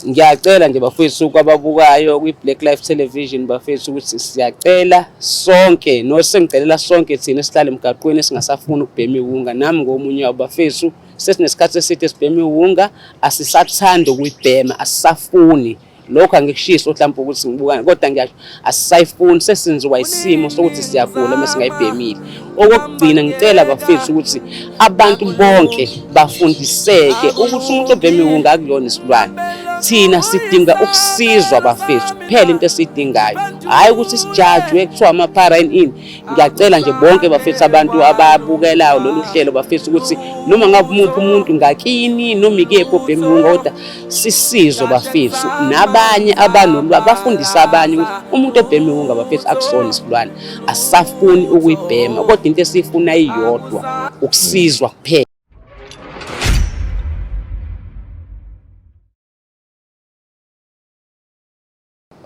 Ngiyacela nje bafethu kwababukayo kwi-Black Life Television bafethu ukuthi siyacela sonke no sengicelela sonke thina esihlala emgaqweni esingasafuni ukubhema iwunga, nami ngomunye wabo bafethu. Sesinesikhathi eside sibhema iwunga, asisathandi ukuyibhema, asisafuni. Lokho angikushiso mhlawumbe ukuthi ngibukane, kodwa ngiyasho asisayifuni, sesinziwa isimo sokuthi siyagula uma singayibhemile. Okokugcina ngicela bafethu ukuthi abantu bonke bafundiseke ukuthi umuntu obhema iwunga akuyona isilwane. Thina sidinga ukusizwa bafethu, kuphela into esiyidingayo, hhayi ukuthi sijajwe kuthiwa amaphara ini ini. Ngiyacela nje bonke bafethu abantu ababukelayo lolu hlelo bafethu ukuthi noma ngabe umuphi umuntu ngakini noma ikephi obhema iwunga, kodwa sisizwe bafethu nabanye abanolwazi bafundise abanye ukuthi umuntu obhema iwunga bafethu akusona isilwane, asisafuni ukuyibhema, kodwa into esiyifuna iyodwa, ukusizwa kuphela.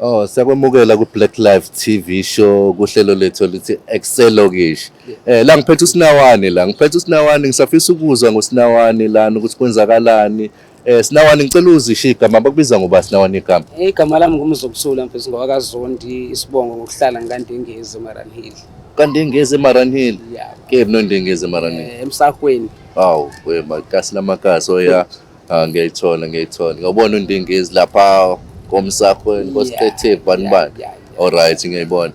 Oh, siyakwemukela ku-Black Life TV show kuhlelo lethu oluthi Excelokish. La ngiphethe uSinawane la, ngiphethe uSinawane, ngisafisa ukuzwa ngoSinawane lana ukuthi kwenzakalani. Sinawane, ngicela uzisho igama, bakubiza ngoba Sinawane igama? Igama lami nguMzokuthula mfethu, ngowakaZondi, isibongo ngokuhlala ngikaNdengezi eMaranhill. KaNdengezi eMaranhill? Yeah. Kephi noNdengezi eMaranhill? Emsahweni. Hawu, wema kasi lamakasi oya. Ah, ngiyayithola, ngiyayithola. Ngiyabona uNdengezi lapha komsahweni, kosithethe bani bani. All right, ngiyayibona.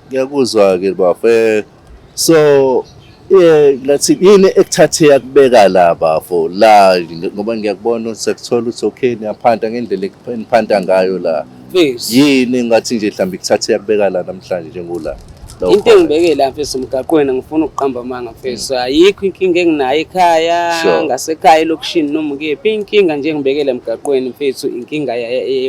Ngiyakuzwa ke bafo. So lathi yini ekuthathe yakubeka la bafo la, ngoba ngiyakubona ukuthi sekuthola ukuthi okay niyaphanta ngendlela eniphanta ngayo la. Mfethu. Yini ngathi nje mhlawumbe ikuthathe yakubeka la namhlanje njengula? Into engibeke la mfethu emgaqweni, ngifuna ukuqamba amanga mfethu, ayikho inkinga enginayo ekhaya, ngasekhaya elokishini noma kephi. Inkinga nje engibekele emgaqweni mfethu, inkinga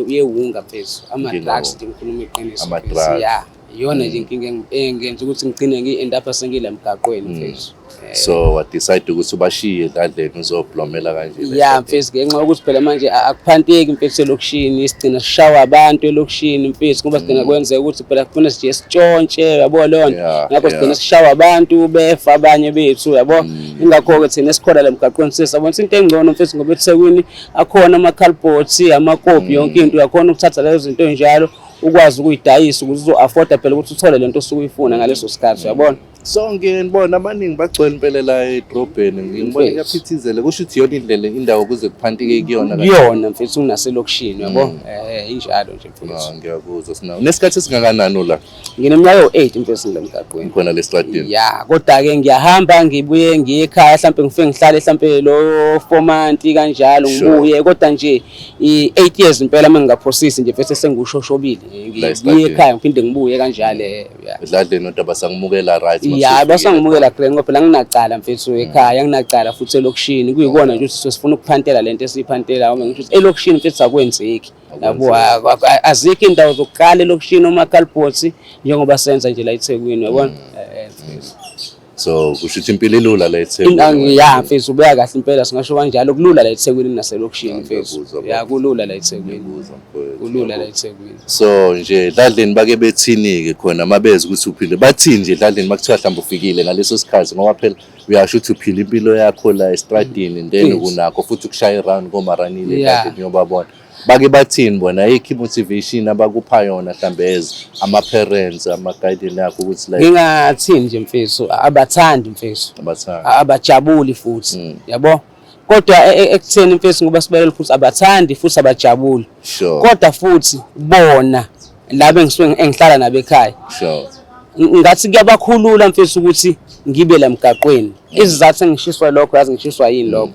yewunga mfethu, ama-drugs nje, ngikhuluma iqiniso mfethu. Yeah, iyona nje inkinga engenza ukuthi ngigcine ngi-end up sengila emgaqweni mfethu. So wa decide ukuthi ubashiye edladleni uzoblomela kanje. Yeah mfethu, ngenxa yokuthi phela manje akuphanteki mfethu elokishini, sigcina sishawa abantu elokishini mfethu, ngoba sigcina kwenzeka ukuthi phela kufuna sije sitshontshe, yabo leyo nto. Ngakho sigcina sishawa abantu, befa abanye bethu, yabo. Ingakho-ke thina esikhona la emgaqweni sesabona into engcono mfethu, ngoba eThekwini akhona ama-cardboards, amakopi, yonke into uyakhona ukuthatha lezo zinto ey'njalo ukwazi ukuyidayisa ukuze uzo-afforda phela ukuthi uthole lento osuke uyifuna ngaleso sikhathi, uyabona. So ngiyabona abaningi bagcwele impela la edrobheni, ngibona kuyaphithizela, kusho ukuthi iyona indlela indawo kuze kuphantike kuyona. Kuyona mfethu, kunaselokishini, yabo. Injalo nje mfethu. Ngiyakuzwa. Sinawo nesikhathi esingakanani la? Ngineminyaka ewu-8 mfethu ngile mgaqweni. Khona le stradini. Ya, kodwa-ke ngiyahamba ngibuye ngiye ekhaya, mhlampe ngifike ngihlale mhlampe lo 4 months kanjalo ngibuye, kodwa nje i-8 years impela uma ngingaphosisi nje mfethu sengiwushoshobile. Ngibuye ekhaya ngiphinde ngibuye kanjalo. Edladleni kodwa basangimuka right. Ya, basangimukela grand, ngoba phela nginacala mfethu ekhaya, nginacala futhi elokishini. Kuyikona nje ukuthi sifuna ukuphantela lento esiyiphantela, uma ngisho ukuthi elokishini mfethu akwenzeki. Yabo, azikho indawo zokuqala elokishini oma-cardboards njengoba senza nje la eThekwini, uyabona. So kusho ukuthi impilo ilula la eThekwini. Ya mfethu, ubeka kahle impela, singasho kanjalo, kulula la eThekwini naselokishini mfethu. Ya, kulula la eThekwini. Kulula la eThekwini. So nje edladleni bake bethini-ke khona mabeza ukuthi uphile, bathini nje edladleni makuthiwa mhlawumbe ufikile ngaleso sikhathi, ngoba phela uyasho ukuthi uphila impilo yakho la estradini, then unakho futhi ukushaya i-round komaranile edladleni uyobabona. Bake bathini bona, ayikho i-motivation abakupha yona mhlambe as ama-parents, ama-guardian yakho ukuthi like? Ngingathini nje mfethu, abathandi mfethu, abajabuli futhi, yabo. Kodwa ekutheni mfethu ngoba sibekele futhi abathandi futhi abajabuli. Kodwa futhi bona laba engisuke engihlala nabo ekhaya, ngathi kuyabakhulula mfethu ukuthi ngibe la emgaqweni. Isizathu engishiswa lokho, yazi ngishiswa yini lokho?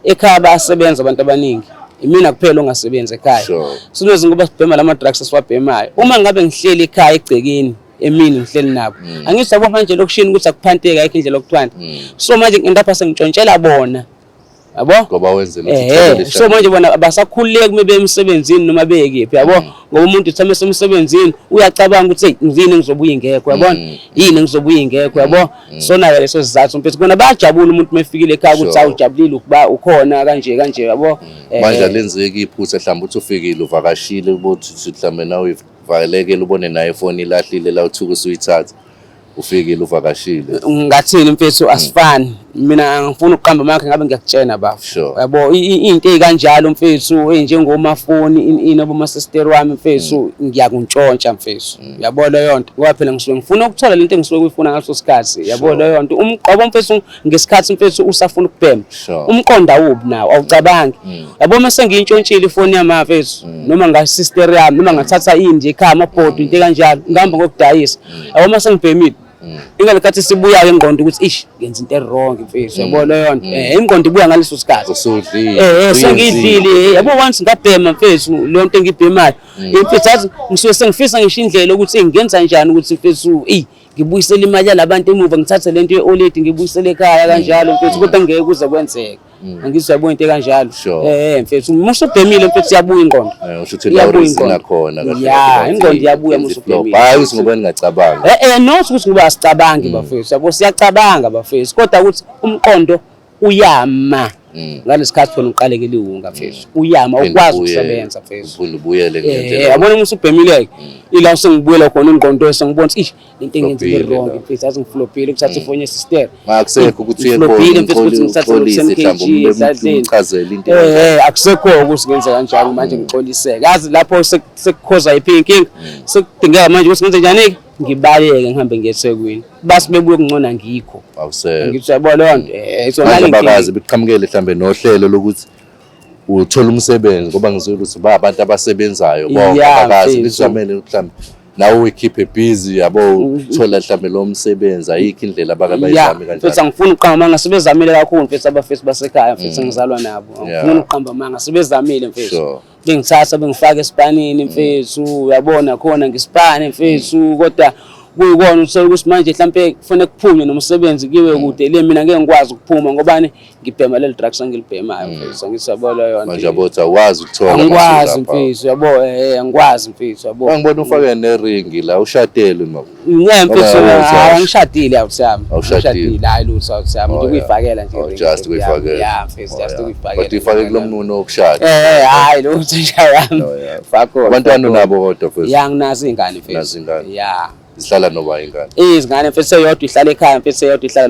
Ekhaya bayasebenza abantu abaningi, imina kuphela ongasebenzi ekhaya. Sinozi ngoba sibhema lama drugs esiwabhemayo. Uma ngabe ngihleli ekhaya egcekeni emini ngihleli nabo, angithi yabo manje lokishini ukuthi akuphanteki, ayikho indlela yokuphanta. So manje ngindapha sengitshontshela bona, yabo, ngoba wenzela ukuthi so manje bona abasakhululeki uma beye emsebenzini noma beye kephi, yabo, ngoba umuntu uthi uma esemsebenzini uyacabanga ukuthi yini ngizobuya ingekho, yabona, yini ngizobuya ingekho, yabo. Sona-ke leso sizathu mfethu, bona bayajabula umuntu uma efikile ekhaya ukuthi awujabulile ukuba ukhona kanje kanje, yabo. Manje alenzeki iphutha mhlawumbe uthi ufikile uvakashile, ubothi mhlawumbe nawe uyivalekele ubone naye ifoni ilahlile la uthuka usuyithatha. Ufikile uvakashile. Ngathini mfethu, asifani. Mina ngifuna ukuqamba amakhe ngabe ngiyakutshena bafo. Yabo, into ey'kanjalo mfethu, ey'njengomafoni ini abomasisteri wami mfethu, ngiyakuntshontsha mfethu. Yabo leyo nto, ngoba phela ngisuke ngifuna ukuthola lento engisuke kuyifuna ngaleso sikhathi. Yabo leyo nto, umqobo mfethu ngesikhathi mfethu usafuna ukubhema, umqondo awubi nawo, awucabangi. Yabo, uma sengiyintshontshile ifoni yami mfethu, noma ngasisteri yami, noma ngathatha ini nje ekhaya, amabhodi, into ekanjalo, ngihamba ngokudayisa. Yabo, uma sengibhemile, ingalekhathi sibuya-ke ingqondo ukuthi ish, ngenza into e-wrong mfethu. Yabo leyo nto, ingqondo ibuya ngaleso sikhathi. Usudlile. Sengiyidlile. Yabo, once ngabhema mfethu, leyo nto engibhemayo mfethu, yazi ngisuke sengifisa ngisho indlela ukuthi ngenza njani ukuthi mfethu eyi ngibuyisele imali yalabantu emuva, ngithathe lento ye-oledi ngibuyisele ekhaya kanjalo mfethu, kodwa ngeke kuze kwenzeke. Angizwa, yabo, into ekanjalo. Mfethu, uma usubhemile mfethu, iyabuya ingqondo. Usho ukuthi la Iyabuya urizina ingqondo. khona kahle Ya, kahle. Ingqondo iyabuya uma Yenza i-flop. usubhemile. Hhayi ukuthi ngoba ningacabangi. Not ukuthi ngoba asicabangi bafethu, yabo, siyacabanga bafethu, kodwa ukuthi umqondo uyama ngalesikhathi khona uqalekile iwunga mfethu, uyama, Uphinde ukwazi ukusebenza mfethu. Uphinde ubuyele ngendlela. Yabona, uma usubhemile-ke, ila usengibuyela khona ingqondo, sengibona ukuthi ish, lento engiyenzile Flopile wrong la. mfethu, yazi ngiflopile ukuthatha ifoni yesister. Akusekho ukuthi uye Ngiflopile khona mfethu ukuthi ngithathe lo uxolise 10 mhlawumbe kg umbe edladleni. umchazele into kanjalo. Akusekho ukuthi ngenze kanjalo manje, ngixoliseke. Yazi lapho sekukhoza yiphi inkinga, sekudingeka manje ukuthi ngenze njani-ke, ngibaleke ngihambe ngiye eThekwini, basi bebuye kungcona ngikho. Awusekho. Ngithi uyabona leyo nto, so Manje nale nkinga. abakaze beqhamukele mhlambe nohlelo lokuthi uthola umsebenzi, ngoba ngizwile ukuthi ba abantu abasebenzayo bonke abakaze mfethu. lizamele mhlambe nawe uyikhiphe busy, yabo, uthola mhlambe lo msebenzi, ayikho indlela abake bayizame Mfethu, kanjalo? angifuni ukuqamba amanga, sebezamile kakhulu mfethu abafethu basekhaya mfethu engizalwa nabo. Angifuni ukuqamba amanga, sebezamile mfethu. Bengithatha bengifaka esipanini mfethu, uyabona khona ngisipane mfethu, kodwa kuyikona uthola ukuthi manje mhlampe kufanele kuphunywe nomsebenzi kuyiwe kude le, mina ngeke ngikwazi ukuphuma ngobani, ngibhema leli drugs engilibhemayo mfethu, angithi uyabona leyo nto. Manje yabo ukuthi awukwazi ukuthola Angikwazi masuku lapha. mfethu, yabo, angikwazi mfethu, yabo. Ngibona ufake neringi la, ushadele ma? Ngeke mfethu. Ngoba Hayi, angishadile awuthi yami. Awushadile? Angishadile, hayi lutho awuthi yami, nje ukuyifakela nje Oh, i-ring just mfethu, yami. ukuyifakela. Ya mfethu, just ukuyifakela. Kodwa ifake kulo mnuno wokushada. Hayi lutho nje yami. Fakho. Abantwana unabo kodwa mfethu? Ya, nginazo iy'ngane mfethu. Unazo iy'ngane? Ya. Zihlala noba ingane? Izingane mfethu, eyodwa ihlala ekhaya mfethu, eyodwa ihlala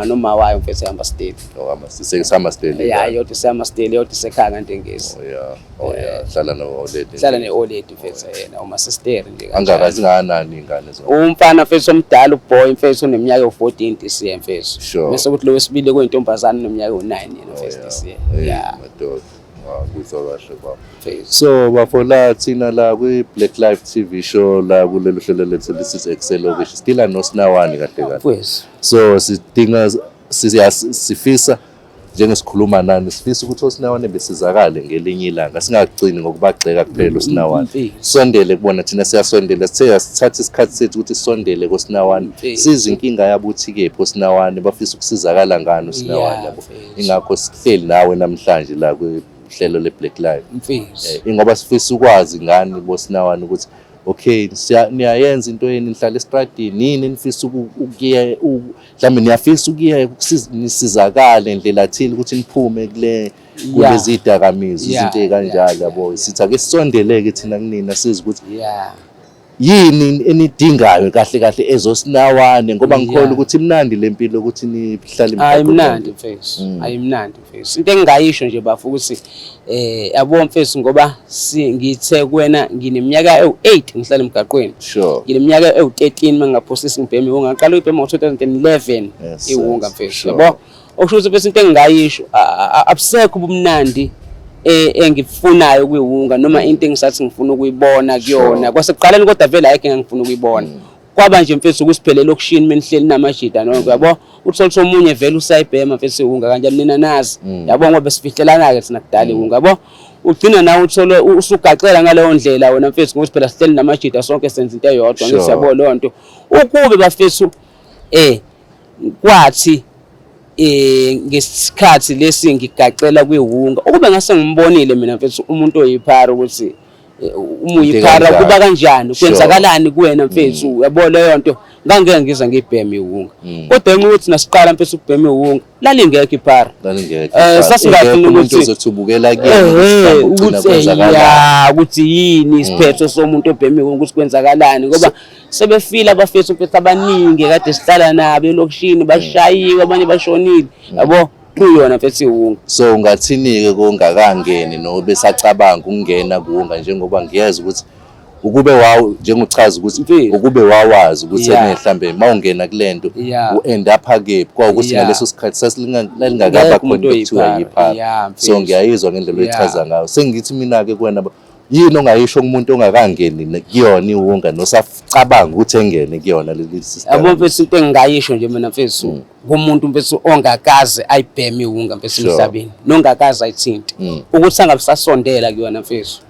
noma wayo mfethu, eHammersdale. Oh, sesehhammersdale. Ya, eyodwa iseHammersdale, eyodwa isekhaya kaNdengezi. Oh yeah. Oh yeah, hlala no-oledi. Ihlala ne-oledi mfethu yena, umasisteri nje kanjalo. Angaka, zingakanani iy'ngane zona? Umfana mfethu omdala, uboy mfethu, uneminyaka ewu-14 this year mfethu. Bese kuthi lo wesibili kuyintombazane, uneminyaka ewu-9 yena mfethu this year. Hey, Ya madoda. Ah, kuzwa kahle baba. mfethu. So bafo, la thina la kwi-Black Life TV show, la kulolu hlelo lethu lisithi Excelokishi, sidila noSinawane kahle kahle. Mfethu. So sidinga sifisa njengesikhuluma nani, sifisa ukuthi oSinawane besizakale ngelinye ilanga, singagcini ngokubagxeka kuphela uSinawane. Mfethu. Sondele kubona, thina siyasondela, sithe sithatha isikhathi sethu ukuthi sisondele koSinawane, Mfethu. sizwe inkinga yabo ukuthi kephi oSinawane, bafisa ukusizakala ngani uSinawane, yabo. Mfethu. Ingakho sihleli nawe namhlanje la kwihlelo le-Black Life. Mfethu. Ingoba sifisa ukwazi ngani boSinawane ukuthi okay, niyayenza into yeni, nihlala estradini, yini enifisa ukuye, mhlawumbe niyafisa ukuyeka, nisizakale ndlela thile ukuthi niphume kule kulezi dakamizwa, izinto ey'kanjalo, yabo. Sithi ake sisondeleke thina kunina, sizwe ukuthi yini enidingayo kahle kahle ezosinawane, ngoba ngikholwa ukuthi imnandi le mpilo ukuthi nihlale emgaqweni. Ayimnandi mfethu, ayimnandi mfethu. Into engingayisho nje bafo ukuthi yabo mfethu, ngoba ngithe kuwena ngineminyaka ewu-8 ngihlala emgaqweni. Ngineminyaka ewu-13 mangingaphosisi ngibhema iwunga. Ngaqala ukuyibhema ngo-2011 iwunga mfethu. Yabo? Okusho ukuthi bese into engingayisho, abusekho ubumnandi engifunayo kwiwunga, noma into engisathi ngifuna ukuyibona kuyona. Kwasekuqaleni kodwa vele ayikho engangifuna ukuyibona. Kwaba nje mfethu ukusiphelela elokishini menihleli namajida nonke, yabo, uthole ukuthi omunye vele usayibhema mfethu iwunga kanjani, nina nazi, yabo, ngoba besifihlelana-ke thina kudala iwunga, yabo. Ugcina nawe uthole usugaxela ngaleyo ndlela wena mfethu, ngokuthi phela sihleli namajida sonke senza into eyodwa. Ngithi yabo leyo nto, ukube bafethu kwathi ngesikhathi lesi ngigaxela kwiwunga, ukube ngase ngimbonile mina mfethu umuntu oyiphara ukuthi uma uyiphara kanjani. Kuba kanjani, kwenzakalani kuwena mfethu, uyabo leyo nto. Ngangeke ngize ngibheme iwunga. Kodwa enxa ukuthi nasiqala mfethu ukubhema iwunga, lalingekho iphara. Lalingekho. Sasingafuni Engekho umuntu ukuthi ozothi ubukela kuyena ukuthi ehe mhlawumbe ugcina ukuthi kwenzakalani. Ya, ukuthi yini isiphetho somuntu obhema iwunga, ukuthi kwenzakalani, ngoba sebefile abafethu mfethu abaningi kade sihlala nabo elokishini, bashayiwe, abanye bashonile, yabo, kuyona mfethu iwunga. So ungathini-ke kongakangeni noma besacabanga ukungena kuwunga, njengoba ngiyazi ukuthi ukube wawu njengochaza ukuthi Mfethu. ukube wawazi ukuthi ene mhlambe mawungena kulento u-end up kephi, kwawukuthi ngaleso sikhathi lalingakaba Ngekho khona umuntu into ekuthiwa oyiphara. yiphara. Yeah, So mfethu. ngiyayizwa ngendlela oyichaza ngayo. Sengithi mina-ke kuwena, yini ongayisho kumuntu ongakangeni kuyona iwunga nosacabanga ukuthi engene kuyona leli system? Yabo mfethu, into engingayisho nje mina mfethu kumuntu mfethu ongakaze ayibheme iwunga mfethu emhlabeni nongakaze ayithinte, ukuthi angabisasondela kuyona mfethu.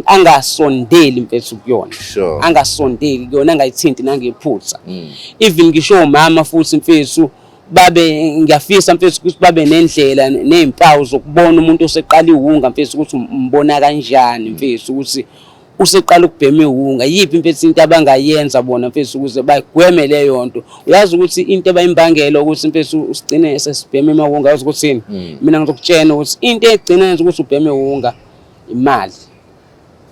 Angasondeli mfethu kuyona. Angasondeli kuyona, angayithinti nangephutha. Even ngisho omama futhi mfethu, babe ngiyafisa mfethu ukuthi babe nendlela nezimpawu zokubona umuntu oseqala iwunga mfethu, ukuthi umbona kanjani mfethu ukuthi useqala ukubhema iwunga, yiphi mfethu into abangayenza bona mfethu ukuze bagweme leyo nto. Uyazi ukuthi into ebayimbangela ukuthi mfethu usigcine sesibhema amawunga, yazi ukuthi yini? Mina ngizokutshela ukuthi into egcina yenza ukuthi ubheme iwunga imali.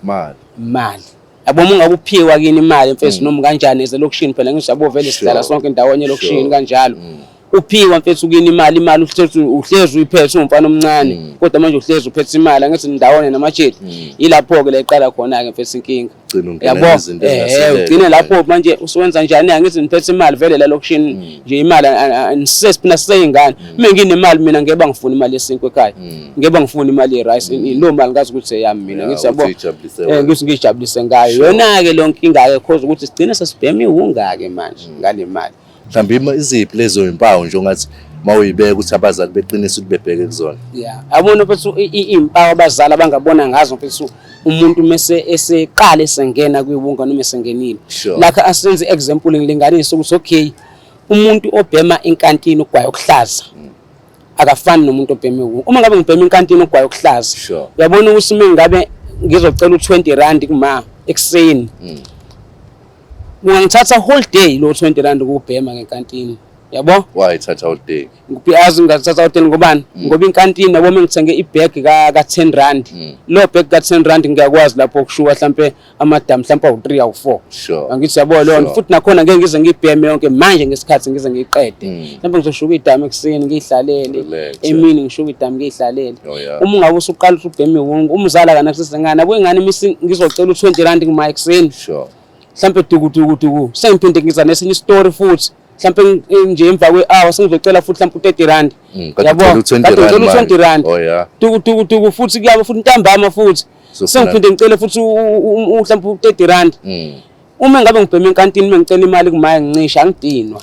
Imali. Imali. Yabo, uma ungabe uphiwa kini imali mfethu noma kanjani eselokishini phela, ngisho yabo vele sihlala sonke ndawonye elokishini kanjalo. Uphiwa mfethu kini imali, imali uhlezi uyiphethe ungumfana omncane, kodwa manje uhlezi uphethe imali, angithi ndawonye namajeli. Yilapho-ke la iqala khona-ke mfethu inkinga. Ugcina ungena Yabo, izinto ezingasilele. Ugcine lapho manje usuwenza njani? Angithi ngiphethe imali vele la lokishini nje, imali nisesiphi seyingane. Uma nginemali mina ngeke bangifuna imali yesinkwa ekhaya. Ngeke bangifuna imali ye-rice. Lo mali ngazi ukuthi eyami mina. Yeah, Ngithi yabo. Ukuthi uyijabulise wena. Ngithi ngijabulise ngayo. Yona-ke lo nkinga-ke cause ukuthi sigcine sesibhema iwunga-ke manje ngale mali. Mhlawumbe iziphi lezo yimpawu nje ongathi mawuyibeka ukuthi abazali beqinise ukuthi bebheke kuzona? Yeah. Yabona mfethu, iy'mpawu abazali abangabona ngazo mfethu umuntu mese eseqala esengena kwiwunga noma esengenile. Like asenze example, ngilinganise ukuthi okay, umuntu obhema inkantini ugwayi okuhlaza akafani nomuntu obhema iwunga. Uma ngabe ngibhema inkantini ugwayi okuhlaza, uyabona ukuthi uma ngabe ngizocela u20 rand kuma ekuseni, kungangithatha whole day lo 20 rand ukubhema ngenkantini, yabo. Why ithatha all day? Yazi ngathatha hotel ngobani? Ngoba inkantini, yabo, ngithenge ibag ka 10 rand. Lo bag ka 10 rand ngiyakwazi lapho ukushuka mhlambe amadamu mhlambe awu3 awu4. Angithi yabo leyo nto. Futhi nakhona ngeke ngize ngibheme yonke manje ngesikhathi ngize ngiyiqede. Mhlambe ngizoshuka idamu ekuseni ngiyihlalele, Relax, emini ngishuka idamu ngiyihlalele. Oh, yeah. Uma ungabe usuqala ukuthi ubheme iwunga, umzala kana kusesengane, yabo, ingane imisi ngizocela u20 rand kuma ekuseni. Mhlambe duku duku duku sengiphinde ngiza nesinye isitori futhi mhlambe nje emva kwe-hour sengizocela futhi mhlambe u-30 rand. Kade Yabo, ucela u-20 kade rand ngicela u-20 manje. rand. Oh, yeah. Duku duku duku futhi kuyabo futhi ntambama futhi So sengiphinde ngicele futhi mhlambe u-30 rand. Uma ngabe ngibhema enkantini, uma ngicela imali kumaya ngincisha, angidinwa.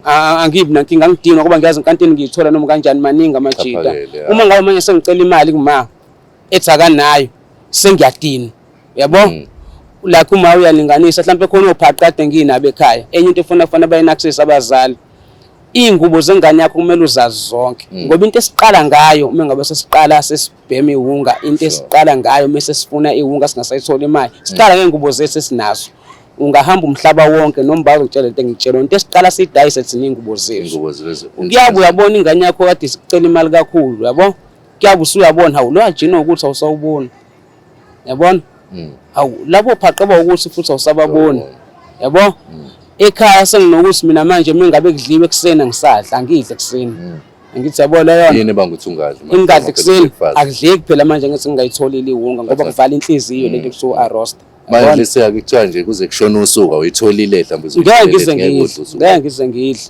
Angibi nankinga, angidinwa ngoba ngiyazi enkantini ngiyithola noma kanjani, maningi amajita. Chaphakele, yeah. Uma ngabe manje sengicela imali kuma ethi akanayo, sengiyadinwa, yabo. Like uma uyalinganisa mhlawumbe khona ophaqa kade nginabo ekhaya, enye into efuna kufanele bayinaccess abazali, iy'ngubo zengane yakho kumele uzazi zonke, ngoba into esiqala ngayo uma ngabe sesiqala sesibhema iwunga, into esiqala ngayo uma sesifuna iwunga singasayithola imali, siqala ngey'ngubo zethu esinazo. Ungahamba umhlaba wonke noma bazokutshela into engikutshela, into esiqala siyidayise thina iy'ngubo zethu. Ingubo zilezi. Kuyabe uyabona ingane yakho kade isicela imali kakhulu, yabo, kuyabe usuyabona, hawu, lo ajina ukuthi awusawuboni, yabona. Hawu, labo phaqa bawukuthi futhi awusababoni, yabo. Ekhaya senginokuthi mina manje uma ngabe kudliwe ekuseni angisadla, angidli ekuseni. Angithi yabo leyo nto. Yini ebanga ukuthi ungadli manje? Ingadli Ngoba ekuseni, breakfast. Akudleki phela manje ngithi ngingayitholile iwunga, ngoba Thatha. kuvala inhliziyo lento kuthiwa arosta. Manje lesiya kuthiwa nje kuze kushone usuku awuyitholile mhlawumbe Ngeke uzoyitholela ngize ngeke ngidle, udle usuku. ngeke ngize ngidle.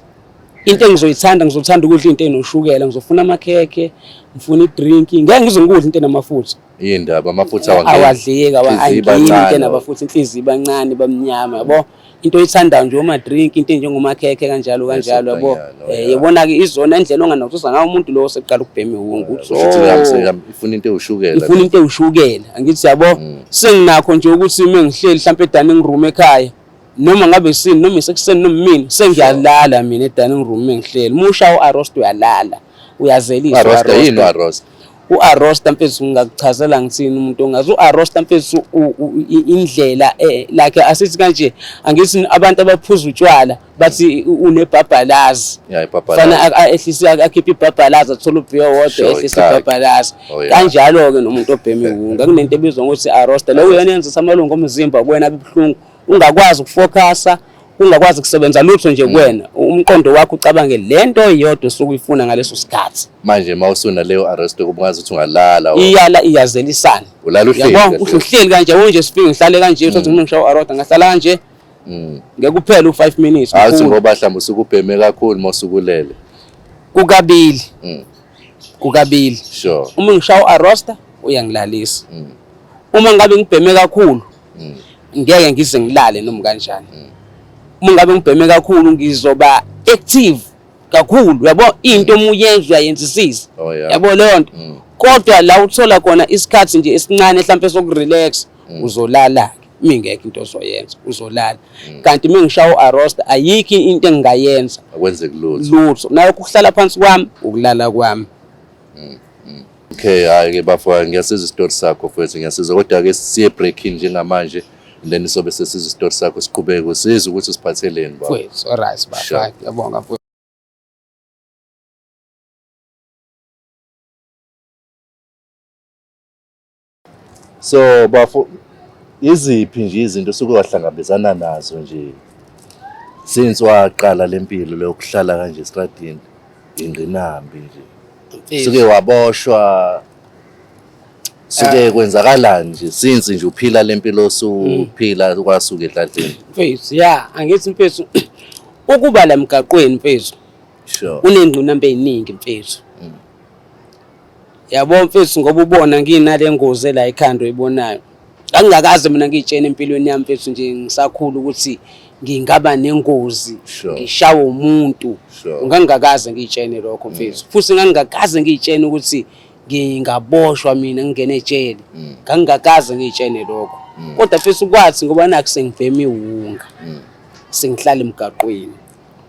Into engizoyithanda, ngizothanda ukudla into enoshukela, ngizofuna amakhekhe, ngifuna idrink, ngeke ngize ngikudle into enamafutha. Yindaba amafutha awangeni? Awadleki, Inhliziyo iba angini into ncane. enamafutha, inhliziyo ibancane, bamnyama, yabo. Into oyithandayo nje oma-drink, into enjengomakhekhe kanjalo kanjalo, yabo. Esokanyana, oh, yeah. Yabona-ke izona indlela onganokususa ngayo umuntu lo oseqala ukubhema iwunga, ukuthi Kusho ukuthi oh, ifuna into ewushukela. Ifuna into ewushukela, angithi yabo. Senginakho nje ukuthi uma ngihleli mhlawumbe e-dining room ekhaya, noma ngabe sini, noma isekuseni noma imini, sengiyalala mina e-dining room uma ngihleli. Uma ushaya u-arost uyalala, uyazelisa. Arosta u-arosta. Yini u-arosta? U-Arosta mfethu ngingakuchazela ngithini umuntu ongazi u-Arosta mfethu indlela like asithi kanje angithi abantu abaphuza utshwala bathi unebhabhalazi. Yeah, ibhabhalazi. Fana ehlise akhiphe ibhabhalazi athole ubhiyo wodwa ehlise ibhabhalazi. Oh, yeah. Kanjalo-ke nomuntu obhema iwunga kunento ebizwa ngokuthi arosta. Lokho iyona yenza amalungu omzimba kuwena abe buhlungu ungakwazi ukufocasa ungakwazi kusebenza lutho nje kuwena umqondo wakho ucabange lento iyodwa osuke uyifuna ngaleso sikhathi. Manje uma usuna leyo arrest kuba ngazi ukuthi ungalala iyala iyazelisana. Ulala uhleli. Yabo uhleli kanje yabo nje sifike ngihlale kanje uthi mina ngishawa arosta ngahlala kanje. Ngeke kuphele u5 minutes. Athi ngoba mhlawumbe usuke ubheme kakhulu uma usukulele. Kukabili. Kukabili. Sure. Uma ngishawa arosta uyangilalisa. Uma ngabe ngibheme kakhulu ngeke ngize ngilale noma kanjani. Uma ngabe ngibheme kakhulu ngizoba active kakhulu yabo into uma uyenza uyayenzisisa. Oh, yeah. Yabo leyo nto. Kodwa la uthola khona isikhathi nje esincane mhlawumbe sokurelax uzolala ke mingekho into ozoyenza uzolala. Kanti mengishaya uarosta ayikho into engingayenza. Akwenzeki lutho. Lutho. Nayo ukuhlala phansi kwami ukulala kwami. Okay, hayi ke bafo ngiyasizwa isitori sakho mfowethu ngiyasizwa kodwa ke siye breaking njengamanje then sobe sesizwa isitori sakho siqhubeke usizwe ukuthi usiphatheleni baba. Mfowethu, alright baba. Sure. Ngiyabonga mfowethu. So bafo iziphi nje izinto osuke wahlangabezana nazo nje since waqala lempilo lokuhlala kanje estradini ingqinambi nje suke waboshwa suke kwenzakalani nje since nje uphila lempilo osuphila kwasuka edladleni. Mfethu ya angithi mfethu ukuba la emgaqweni mfethu Sure. unengqinamba eziningi mfethu. Yabo mfethu ngoba ubona nginale ngozi la ekhanda oyibonayo. Angingakaze mina ngiyitshene empilweni yami mfethu nje ngisakhula ukuthi ngingaba nengozi Sure. ngishawe umuntu. Sure. Ngangingakaze ngiyitshene lokho mfethu. Futhi ngangingakaze ngiyitshene ukuthi ngingaboshwa mina ngingene ejele. Ngangingakaze ngiyitshene lokho. Kodwa mfethu kwathi ngoba nakhu sengibhema iwunga. Sengihlala emgaqweni.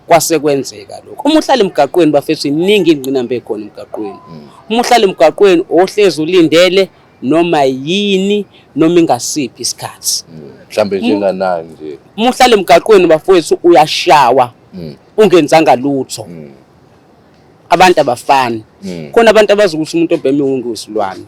Kwase kwenzeka lokho. Uma uhlala emgaqweni bafethu iningi ingqinamba ekhona emgaqweni. Uma uhlala emgaqweni ohlezi ulindele noma yini noma ingasiphi isikhathi. Mhlambe njenganani nje. Uma uhlala emgaqweni bafowethu uyashawa ungenzanga lutho. Abantu abafani. Khona abantu abazi ukuthi umuntu obhema iwungu uyisilwane.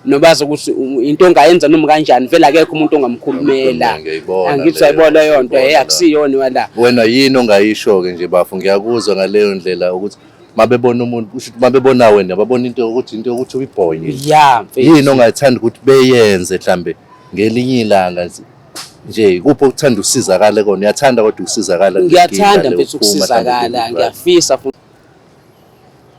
Nobazi ukuthi into ongayenza noma kanjani vele akekho umuntu ongamkhulumela. Ngiyayibona Angithi leyo, uyayibona leyo nto, ngiyayibona akusiyona wala. Wena yini ongayisho ke nje bafo ngiyakuzwa ngaleyo ndlela ukuthi mabebona umuntu kusho ukuthi mabebona wena babona into ukuthi into yokuthi uyibhonye. Ya mfethu. Yini ongayithanda ukuthi beyenze mhlambe ngelinye ilanga nje kuphi okuthanda usizakale kona uyathanda kodwa ukusizakala kule nkinga Ngiyathanda le mfethu ukuphuma mhlambe ukusizakala, kuleli ngiyafisa futhi.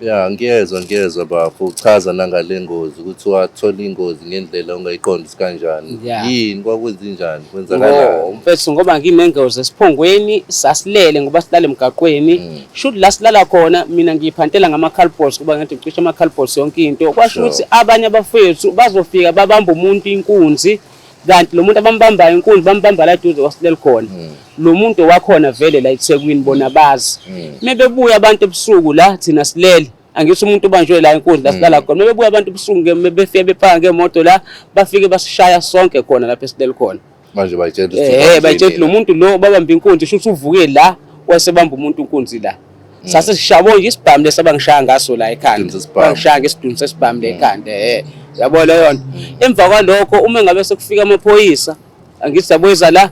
Ya ngiyezwa ngiyezwa bafo uchaza nangale ngozi ukuthi wathola ingozi ngendlela ongayiqondi ukuthi kanjani. Yeah. Yini kwakwenzenjani kwenzakalani? Ngo mfethu ngoba nginengozi esiphongweni sasilele ngoba silala emgaqweni. Shuthi la silala khona mina ngiyiphantela ngama cardboards kuba ngathi ngicisha ama cardboards yonke into. Kwasho Sure. ukuthi abanye abafethu bazofika babamba umuntu inkunzi kanti lo muntu abambambayo inkunzi bambamba la eduze kwasilele khona. Lo muntu wakhona vele la eThekwini bona bazi. Mebebuya abantu ebusuku la thina silele. Angithi umuntu ubanjwe la inkunzi la silala khona. Mebebuya abantu ebusuku ke befike bepaka ngemoto la bafike basishaya sonke khona lapha esilele khona. Manje bayitshela ukuthi Bayitshela lo muntu lo babamba inkunzi shuthi uvuke la wasebamba umuntu inkunzi la. Sase sishabo nje isibhamu lesi abangishaya ngaso la ekhanda. Isidunu sesibhamu. Bangishaya ngesidunu sesibhamu la ekhanda Yabo leyo nto. Emva kwalokho uma ngabe sekufika amaphoyisa angithi yabuyisa la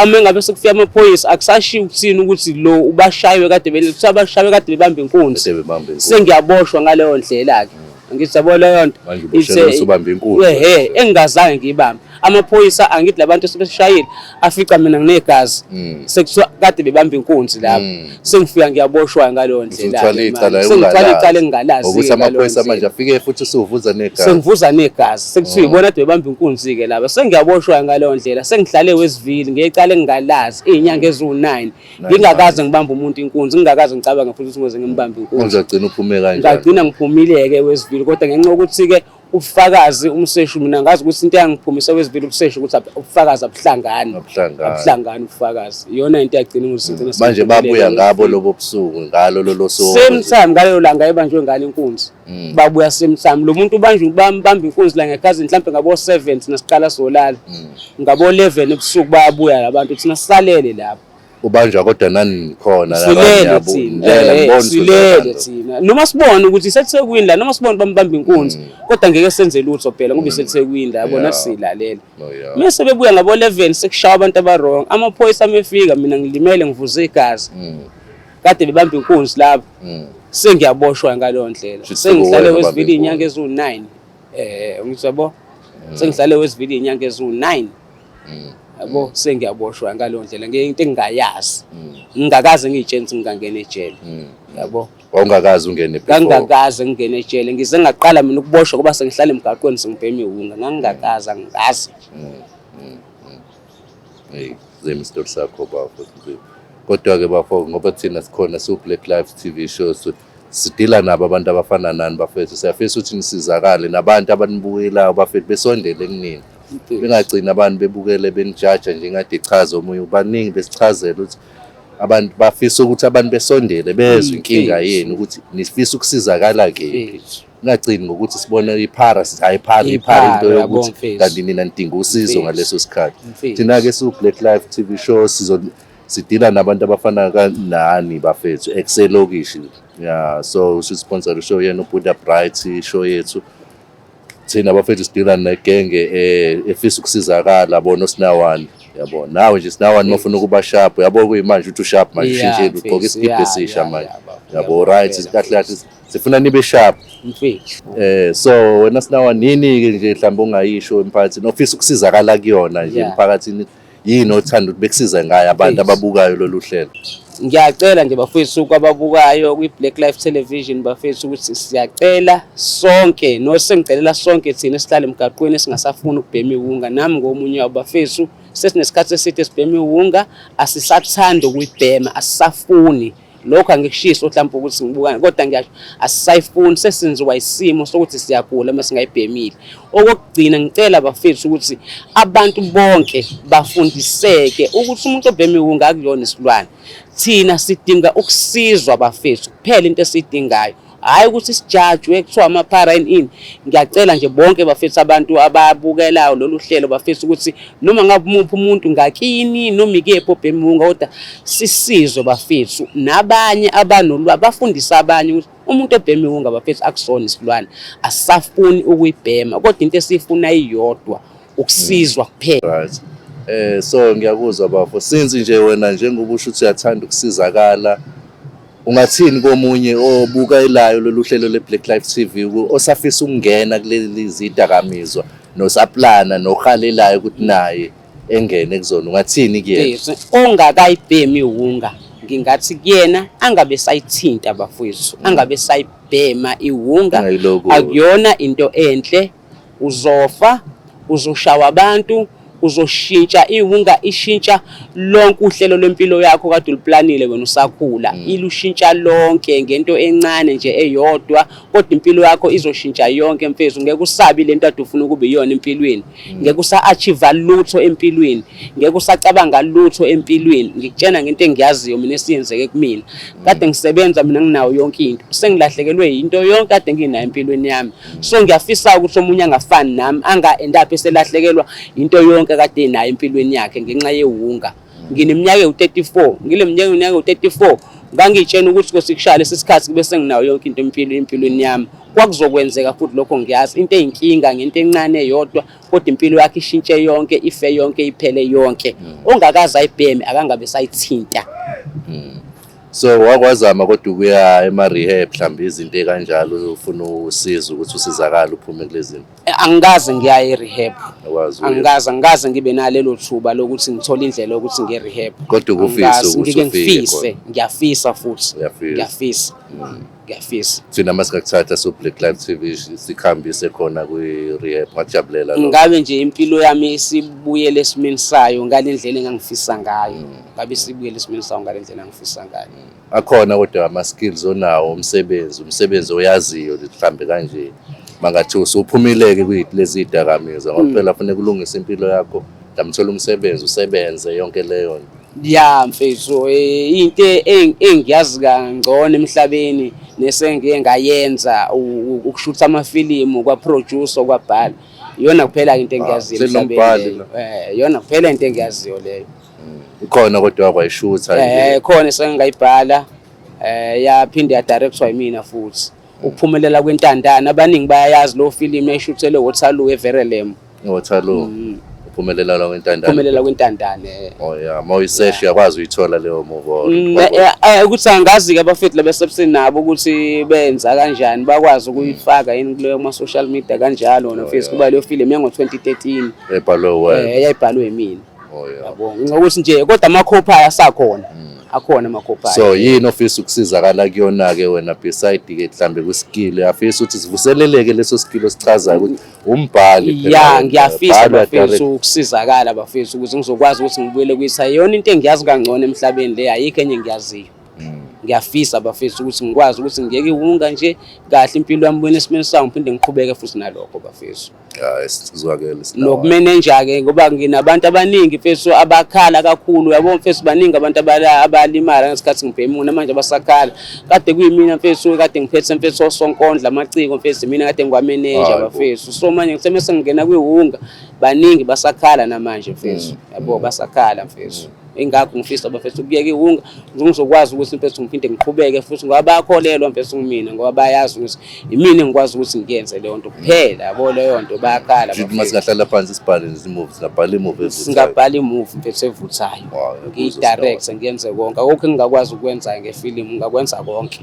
uma ngabe sekufika amaphoyisa akusashiwo ukuthini ukuthi lo ubashaywe kade bele kuthiwa abashaywe kade bebamba inkunzi. Kade bebamba inkunzi. Sengiyaboshwa ngaleyo ndlela ke. Angithi yabo leyo nto. Manje uboshelwe ukuthi ubambe inkunzi. Engingazange ngiyibambe. Amaphoyisa angithi labantu sebeshayile afica mina nginegazi. Sekuthiwa kade bebamba inkunzi lapho. Sengifika ngiyaboshwa ngaleyo ndlela. Usuthwala icala Sengithwala icala engingalazi. Ukuthi amaphoyisa manje afike futhi usuvuza negazi. Sengivuza negazi. Sekuthiwa ibona kade bebamba inkunzi ke laba. Sengiyaboshwa ngaleyo ndlela. Sengihlale wesivili ngecala engingalazi izinyanga eziwu9. Ngingakaze ngibambe umuntu inkunzi, ngingakaze ngicabange futhi ukuthi ngize ngimbambe inkunzi. Uzogcina uphume kanjani? Ngagcina ngiphumile ke wesivili kodwa ngenxa yokuthi ke Ubufakazi umseshi mina ngazi ukuthi into yangiphumisa kwezibili ubuseshu ukuthi ubufakazi abuhlangani. Abuhlangani. Abuhlangani ubufakazi. Iyona into yagcina ingizigcina. Manje babuya ngabo lobo busuku ngalo lolo suku. Same time ngalelo langa ebanjwe ngalo inkunzi. Babuya same time. Lo muntu ubanjwe bamba inkunzi la ngekhazini mhlampe ngabo 7 thina siqala solala. Ngabo 11 ebusuku bayabuya labantu thina sisalele lapho. Ubanjwa kodwa nani nikhona Silele thina. Silele thina. Noma sibone ukuthi iseThekwini la noma sibone bambamba inkunzi kodwa ngeke senze lutho phela ngoba iseThekwini la yabona silalela. Mese bebuya ngabo 11 sekushawa abantu aba-wrong. Amaphoyisa amefika mina ngilimele ngivuze igazi. Kade bebamba inkunzi lapho. Sengiyaboshwa ngaleyo ndlela. Sengihlale wesivili inyanga eziwu-9. Ngithi yabo. Sengihlale wesivili inyanga eziwu-9. Yabo sengiyaboshwa ngaleyo ndlela ngento engingayazi. Ngingakaze ngiyitshele ukuthi ngingangena ejele. Yabo. Wawungakaze ungene before? Ngangingakaze ngingene ejele. Ngize ngaqala mina ukuboshwa kuba sengihlala emgaqweni sengibhema iwunga. Ngangingakaze angikaze. Hey, zemi isitori sakho bafo. Kodwa-ke bafo ngoba thina sikhona siwu-Black Life TV show so sidila nabo abantu abafana nani bafethu. Siyafisa ukuthi nisizakale nabantu abanibukelayo bafethu besondele kunini. Bengagcini abantu bebukele benijaja nje ngathi ichaza omunye baningi besichazela ukuthi abantu bafisa ukuthi abantu besondele bezwe inkinga yenu ukuthi nifisa ukusizakala kephi. Ningagcini ngokuthi sibone iphara sithi hayi iphara iphara into yokuthi kanti nina nidinga usizo ngaleso sikhathi. Thina-ke siwu-Black Life TV show sizo sidila nabantu abafana nani bafethu ekuselokishi. Yeah, so sisponsor show yenu Buddha Bright show yethu. Thina bafethu sidila negenge efisa ukusizakala bona osinawani yabo. Nawe nje sinawani mawufuna ukuba sharp yabo kuyimanje uthi usharp manje ushintshile ugqoka isikibha esisha manje yabo right kahle kahle sifuna nibe sharp mfethu. So wena sinawani yini ke nje mhlawumbe ongayisho emphakathini ofisa ukusizakala kuyona nje emphakathini yini othanda ukuthi bekusize ngayo abantu ababukayo lolu hlelo? Ngiyacela nje bafethu kwababukayo kwi-Black Life Television bafethu ukuthi siyacela sonke no sengicelela sonke thina esihlala emgaqweni esingasafuni ukubhema iwunga. Nami ngomunye wabo bafethu sesinesikhathi eside sibhema iwunga, asisathandi ukuyibhema, asisafuni. Lokho angikushiso mhlawumbe ukuthi ngibukane kodwa ngiyasho asisayifuni, sesinziwa isimo sokuthi siyagula uma singayibhemile. Okokugcina ngicela bafethu ukuthi abantu bonke bafundiseke ukuthi umuntu obhema iwunga akuyona isilwane. Thina sidinga ukusizwa bafethu kuphela into esiyidingayo. Hhayi ukuthi sijajwe kuthiwa amaphara ini ini. Ngiyacela nje bonke bafethu abantu ababukelayo lolu hlelo bafethu ukuthi noma ngabe umuphi umuntu ngakini noma ikephi obhema iwunga kodwa sisizwe bafethu nabanye abanolwazi bafundise abanye ukuthi umuntu obhema iwunga bafethu akusona isilwane, asisafuni ukuyibhema kodwa into esiyifuna iyodwa ukusizwa kuphela. Right. So ngiyakuzwa bafo, since nje wena njengoba usho ukuthi uyathanda ukusizakala, ungathini komunye obukelayo lolu hlelo le-Black Life TV osafisa ukungena kuleli zidakamizwa nosaplana nohalelayo ukuthi naye engene kuzona, ungathini kuyena? Ongakayibhemi iwunga ngingathi kuyena angabe sayithinta bafowethu, angabe sayibhema iwunga, akuyona into enhle. Uzofa, uzoshawa abantu, uzoshintsha iwunga, ishintsha lonke uhlelo lwempilo yakho kade uliplanile wena usakhula. Ilushintsha lonke ngento encane nje eyodwa, kodwa impilo yakho izoshintsha yonke mfethu. Ngeke usabi lento ade ufuna ukuba iyona empilweni, ngeke usa-achieve lutho empilweni, ngeke usacabanga lutho empilweni. Ngikutshena ngento engiyaziyo mina esiyenzeke kumina. Kade ngisebenza mina nginayo yonke into, sengilahlekelwe yinto yonke kade nginayo empilweni yami. So ngiyafisa ukuthi omunye angafani nami, anga-end up eselahlekelwa into yonke kade enayo empilweni yakhe ngenxa yewunga. Ngineminyaka ewu-34, ngile minyaka ewu-34 ngangiyitshena ukuthi kosikushaya lesi sikhathi kube senginayo yonke into empilweni yami. Kwakuzokwenzeka futhi lokho ngiyazi, into eyinkinga ngento encane eyodwa kodwa impilo yakhe ishintshe yonke, ife yonke, iphele yonke. Ongakaze ayibheme akangabe sayithinta. So wakwazama kodwa ukuya ema-rehab mhlawumbe izinto ey'kanjalo ufuna usizo ukuthi usizakale uphume kulezi zinto? Angikaze ngiya e-rehab. Angikaze ngibe nalelo thuba lokuthi ngithole indlela yokuthi ngiye e-rehab. Kodwa ukufisa ukuthi ngike ngifise, ngiyafisa futhi. Ngiyafisa. Ngiyafisa. Thina masingakuthatha so Black Life TV sikhambise khona kwi-rehab, ngakujabulela lokho. Ngabe nje impilo yami isibuyele esimeni sayo ngale ndlela engangifisa ngayo. Ngabe isibuyele esimeni sayo ngale ndlela engangifisa ngayo. Akhona kodwa ama-skills onawo umsebenzi, umsebenzi oyaziyo mhlambe kanje. Mangathi usuphumile-ke kulezi dakamizwa ngoba phela kufanele kulungise impilo yakho, mhlawumbe uthole umsebenzi, usebenze yonke leyo nto. Ya mfethu, into engiyazi kangcono emhlabeni nesengiye ngayenza ukushutha amafilimu, kwa-producer, kwabhala. Iyona kuphela into engiyaziyo emhlabeni Senombhali leyo. Iyona kuphela into engiyaziyo leyo. Ikhona kodwa kwayishutha nje. Khona esengayibhala, yaphinde ya-directwa yimina futhi. Ukuphumelela kwentandane, abaningi bayayazi lo film yayishuthelwe Waterloo eVerelem. Waterloo. Uphumelela la kwentandane. Uphumelela kwentandane. Oh yeah, mawuyisearch uyakwazi uyithola leyo movie. Ukuthi angazi ke abafethu labesebusini nabo ukuthi benza kanjani, bakwazi ukuyifaka yini kuleyo kuma social media kanjalo na Facebook, kuba leyo film yango 2013. Ebhalwe wena. Yayibhalwe yimina. Oh yeah. Yabo, ngokuthi nje kodwa amakhopha asakhona. Akhona amakhopha. So yini ofisa ukusizakala kuyona ke wena beside ke mhlambe kwi-skill, uyafisa ukuthi sivuseleleke leso skill osichazayo ukuthi umbhali phela Ya, wena, ngiyafisa bhala bafethu direct. ukusizakala bafethu ukuze ngizokwazi ukuthi ngibuyele kuyisa yona into engiyazi kangcono emhlabeni le, ayikho enye engiyaziyo. Ngiyafisa bafethu ukuthi ngikwazi ukuthi ngiyeke iwunga nje kahle impilo yami ibuyele esimeni sayo, ngiphinde ngiqhubeke futhi nalokho bafethu. Ya, sizwakele sinawo. Nokumenenja-ke ngoba nginabantu abaningi mfethu abakhala kakhulu, yabo mfethu, baningi abantu abalimala ngesikhathi ngibhemuna, manje abasakhala. Kade kuyimina mfethu, kade ngiphethe mfethu osonkondla amaciko mfethu, mina kade ngiwamenenja Hayi bo. bafethu. So manje ngithe mese ngingena kwiwunga, baningi basakhala namanje mfethu, yabo, basakhala mfethu. Ingakho ngifisa bafethu ukuyeka iwunga, ngizokwazi ukuthi mfethu ngiphinde ngiqhubeke futhi, ngoba bayakholelwa mfethu kumina, ngoba bayazi ukuthi imina engikwazi ukuthi ngiyenze leyo nto kuphela, yabo, leyo nto bayakhala Shuthi uma bafethu. singahlala phansi sibhale nje movie, singabhala imovie evuthayo. Singabhala imovie mfethu evuthayo. Wow, ngiyakuzwa. Ngiyi-direct, ngiyenze konke, akukho engingakwazi ukwenza ngefilimu, ngingakwenza konke.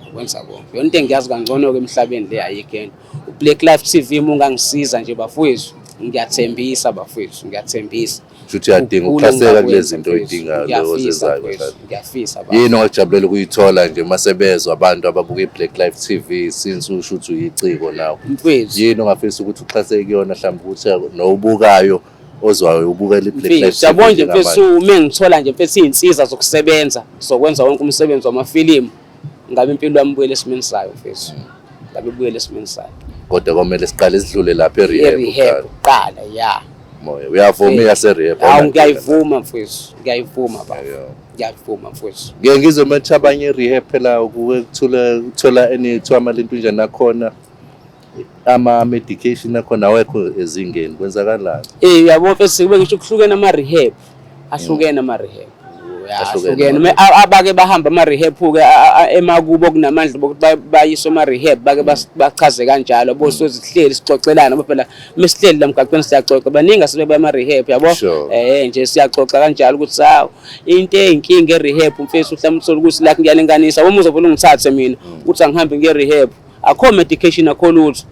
Ngakwenza konke. Yona into engiyazi kangcono-ke emhlabeni le, ayikho enye. U-Black Life TV uma ungangisiza nje bafowethu, ngiyathembisa bafowethu, ngiyathembisa. Shuthi uyadinga Kukhulu ukuxhaseka engingakwenza kulezi zinto mfethu. oyidingayo leyo Ngiyafisa ozenzayo mfethu, kahle. ngiyafisa baba. Yini ongakujabulela ukuyithola nje uma sebezwa abantu ababuka i-Black Life TV, since usho ukuthi uyiciko nawe? Mfethu. Yini ongafisa ukuthi uxhaseke kuyona, mhlawumbe ukuthi nowubukayo ozwayo ubukela i-Black Life Mfethu, yabo nje njengamanje? mfethu, uma ngithola nje mfethu iy'nsiza zokusebenza zokwenza wonke umsebenzi wamafilimu, ngabe impilo yami ibuyele esimeni sayo mfethu. Ngabe ibuyele esimeni sayo. Kodwa komele siqale sidlule lapha e-rehab E-rehab kuqala. kuqala, ya. Moya uyavuma iyase-rehab? Hawu, ngiyayivuma mfethu, ngiyayivuma baba. Yeah. Ngiyavuma mfethu. Ngike ngizwe mathi abanye e-rehab phela ukuke kuthola kuthola enithiwa amalentunjana akhona, ama-medication akhona awekho ezingeni, kwenzakalani? Yabo mfethu, kube ngisho kuhlukene ama-rehab, ahlukene ama-rehab. Ya, Ahlukene ahlukene. ama-rehab. Abake bahamba ama-rehab-ke, emakubo kunamandla bokuthi bayiswe ema-rehab, bake bachaze kanjalo, yabo, sihleli sixoxelana, ngoba phela mesihleli la emgaqweni siyaxoxa, baningi asebeba ema-rehab, yabo. Nje siyaxoxa kanjalo ukuthi hawu, into eyinkinga e-rehab mfethu, mhlawumbe uthole ukuthi la ngiyalinganisa, uma uzovela ungithathe mina ukuthi angihambe ngiye rehab, akho medication, akho lutho.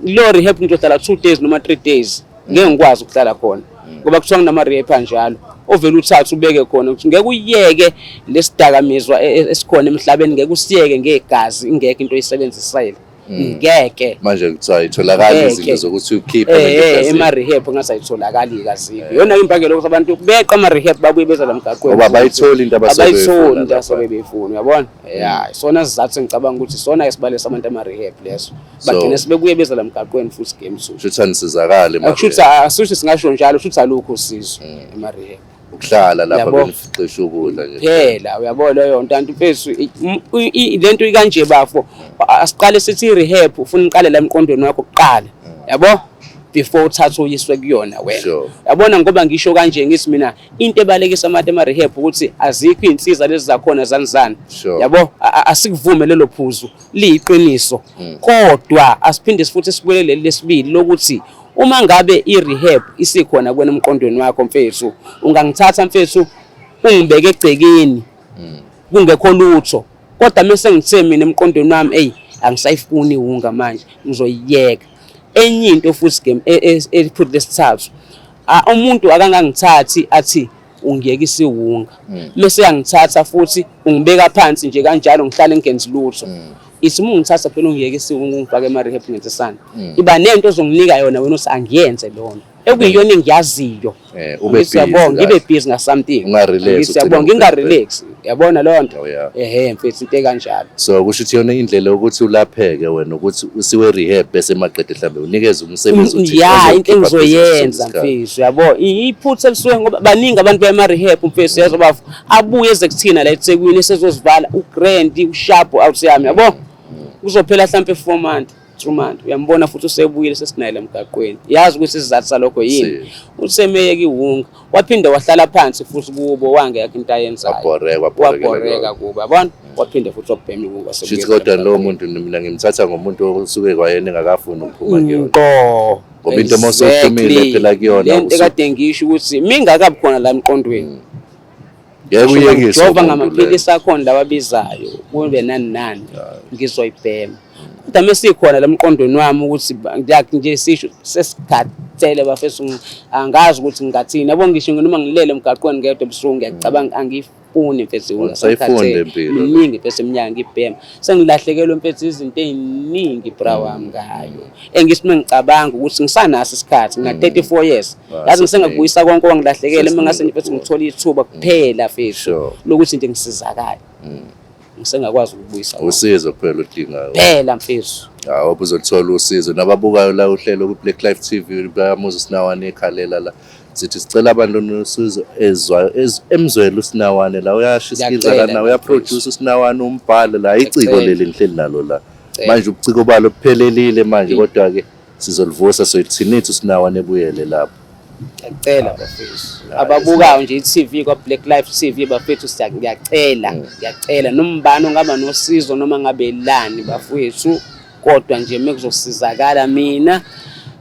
Lo rehab ngizohlala 2 days noma 3 days, ngeke ngikwazi ukuhlala khona, ngoba kuthiwa kunama-rehab anjalo ovele uthathe ubeke khona ukuthi ngeke uyeke lesidakamizwa esikhona emhlabeni, ngeke usiyeke ngegazi, ingekho into oyisebenzisile, ngeke. Manje kuthiwa itholakala Ngeke. izinto zokuthi ukhiphe lento egazini. Ema-rehab ngathi ayitholakali kazikho. Iyona imbangela yokuthi abantu beqa ama-rehab babuye beza la mgaqweni. Ngoba abayitholi into abasuke Abayitholi beyifuna into lapha. abasuke beyifuna, uyabona? Ya, isona sizathu engicabanga ukuthi isona esibalisa abantu ama-rehab leso. Bagcine sebebuye beza la mgaqweni futhi game two. Shuthi anisizakali ema-rehab. Akushuthi, asuthi singasho njalo, shuthi alukho usizo ema-rehab. Ukuhlala lapha Yabo. benificisha ukudla nje. Phela uyabona leyo nto, anti mfethu, lento ikanje bafo, asiqale sithi i-rehab ufuna uqale la emqondweni wakho kuqala, yabo, before uthathe uyiswe kuyona wena. Yabona, ngoba ngisho kanje ngithi mina into ebalekisa abantu ema-rehab ukuthi azikho iy'nsiza lezi zakhona zanizana. Yabo, asikuvume lelo phuzu liyiqiniso, kodwa asiphinde futhi sibuyele leli lesibili lokuthi uma ngabe i-rehab isikhona kuwena emqondweni wakho mfethu, ungangithatha mfethu ungibeke egcekeni kungekho lutho, kodwa mese ngithe mina emqondweni wami, eyi, angisayifuni iwunga manje, ngizoyiyeka. Enye into futhi game ephuzu lesithathu, umuntu akangangithathi athi ungiyekisa iwunga, mese yangithatha futhi ungibeka phansi nje kanjalo, ngihlale ngingenzi lutho. Ithi uma ungithatha phela ungiyekisa iwunga ungifake ema-rehab ngenzisana, iba nento ozonginika yona wena uthi angiyenze leyo nto. Ekuyiyona engiyaziyo. Ube Ngithi yabo busy ngibe kahle. busy nga something. Unga-relax, Ngithi yabo ugcine nginga-relax. Yabona leyo nto? Oh, yeah. Ehhe mfethu into ekanjalo. So kusho ukuthi yona indlela yokuthi ulapheke wena ukuthi usiwe rehab bese maqede mhlambe unikeze umsebenzi othile Ya, into ozokukhipha busy engizoyenza sonke isikhathi. mfethu yabo. Iphutha elisuke ngoba baningi abantu bema-rehab mfethu yezwa bafo. Abuye eze kuthina la eThekwini esezozivala ugrand usharp out yami yabo. Kuzophela mhlampe 4 months. 3 months uyambona futhi usebuyile sesinaye la emgaqweni. Yazi ukuthi isizathu salokho yini? Usemeyeka iwunga waphinde wahlala phansi futhi kubo wangekho into ayenzayo. Wabhoreka, wabhorekela Wabhoreka kuyona. kubo yabona. Waphinde futhi wabhema iwunga. Shuthi kodwa lowo muntu mina ngimthatha ngomuntu osuke kwayena engakafuni ukuphuma kuyona. Ngqo. Ngoba into uma usuphumile phela kuyona, Lento ekade ngisho ukuthi mingakabi khona la emqondweni. Ngeke uyekise Ngijova umuntu ngamaphilisi akhona lawa abizayo kube nani nani ngizoyibhema. Kodwa mesikhona la emqondweni wami ukuthi nje sisho sesikhathele bafethu angazi ukuthi ngingathini. Yabo ngisho noma ngilele emgaqweni ngedwa ebusuku ngiyacabanga angiyifuni mfethu iwunga, Awusayifuni sekukhathele. le mpilo. Miningi mfethu iminyaka ngibhema. Sengilahlekelwe mfethu izinto ey'ningi bra wami ngayo. Engithi uma ngicabanga ukuthi ngisanaso isikhathi ngina 34 years. Yazi ngisengakubuyisa konke owangilahlekela uma ngase mfethu ngithola ithuba kuphela mfethu lokuthi nje ngisizakale. Ngisengakwazi ukubuyisa konke. Usizo kuphela odingayo. Phela mfethu. Hawu uzolithola usizo nababukayo la uhlelo ku Black Life TV bayamuza uSinawane ekhalela la. Sithi sicela abantu nosizo ezwa emzwela uSinawane la uyasho iskills Ngiyacela la uyaproduce uSinawane umbhalo la iciko Ngiyacela. leli nihleli nalo la. Ngiyacela. Manje ubuciko balo buphelelile manje kodwa ke sizolivusa soyithinithi uSinawane ebuyele lapho. Ngiyacela bafethu. Ababukayo nje i-TV kwa Black Life TV bafethu ngiyacela, ngiyacela nombani ongaba nosizo noma ngabe lani bafethu kodwa nje mekuzosizakala mina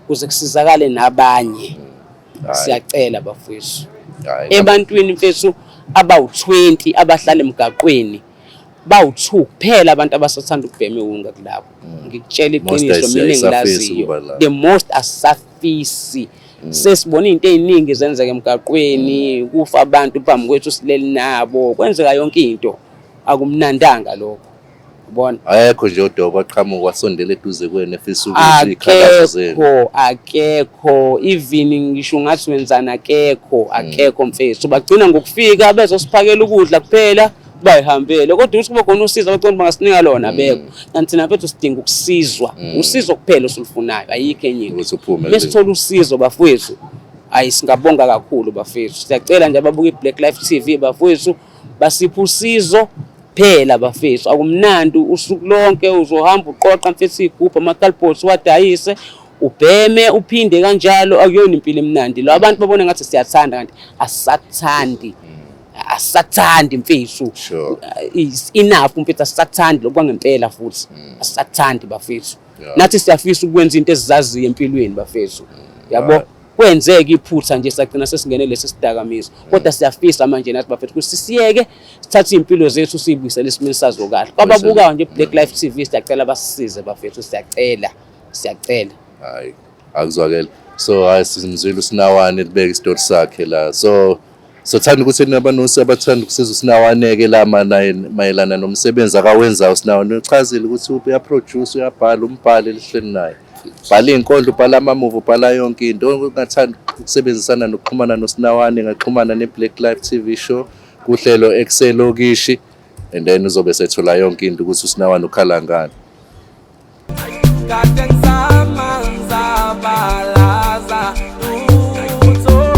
kuze kusizakale nabanye. Siyacela bafethu. Ebantwini mfethu abawu-20 abahlala emgaqweni bawu-2 kuphela abantu abasathanda ukubhema iwunga kulabo. Ngikutshela iqiniso mina engilaziyo. The most asafisi. Sesibona izinto eziningi zenzeka emgaqweni, kufa abantu phambi kwethu sileli nabo, kwenzeka yonke into. Akumnandanga lokho. Ubona? Ayekho nje odokwa aqhamuka wasondela eduze kwenu efisa ukuthi ikhalazo zenu. Akekho, akekho, even ngisho ngathi wenzana akekho, akekho mfethu. Bagcina ngokufika bezosiphakela ukudla kuphela bayihambele. Kodwa ukuthi kube khona usizo abacela bangasinika lona abekho. Kanti thina mfethu sidinga ukusizwa. Usizo kuphela osulufunayo, ayikho enye into. Ukuthi uphume. Mesithola usizo bafowethu, ayi singabonga kakhulu bafethu. Siyacela nje ababuka iBlack Life TV bafowethu basiphe usizo phela bafethu. Akumnandi usuku lonke uzohamba uqoqa mfethu igubhu ama-cardboards uwadayise ubheme uphinde kanjalo, akuyona impilo emnandi lo. Abantu babona ngathi siyathanda kanti asathandi. Asathandi mfethu. It's enough mfethu, asathandi lokho kwangempela futhi. Asathandi bafethu. Nathi siyafisa ukwenza into esizaziyo empilweni bafethu. Yabo kwenzeka iphutha nje sagcina sesingene lesi sidakamizwa. Kodwa siyafisa manje nathi bafethu ukuthi sisiyeke sithathe impilo zethu siyibuyisele esimeni sazo kahle. Kwababukayo nje Black Life TV siyacela basisize bafethu, siyacela, siyacela. Hayi akuzwakele. So hayi simzwile uSinawane libeka isitori sakhe la. So sothanda ukuthi nabanosi abathanda ukusiza uSinawane ke la mayelana nomsebenzi akawenzayo uSinawane. Uchazile ukuthi uyaproduce, uyabhala, umbhali elihleni naye. Bhala izinkondlo, ubhala ama-movie, ubhala yonke into. Ungathanda ukusebenzisana nokuxhumana noSinawane, ngaxhumana ne-Black Life TV show kuhlelo Ekuselokishi, and then uzobe sethola yonke into ukuthi uSinawane ukhala ngani. Kade ngizama ngizabalaza lutho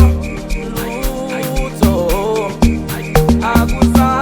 lutho akuzange.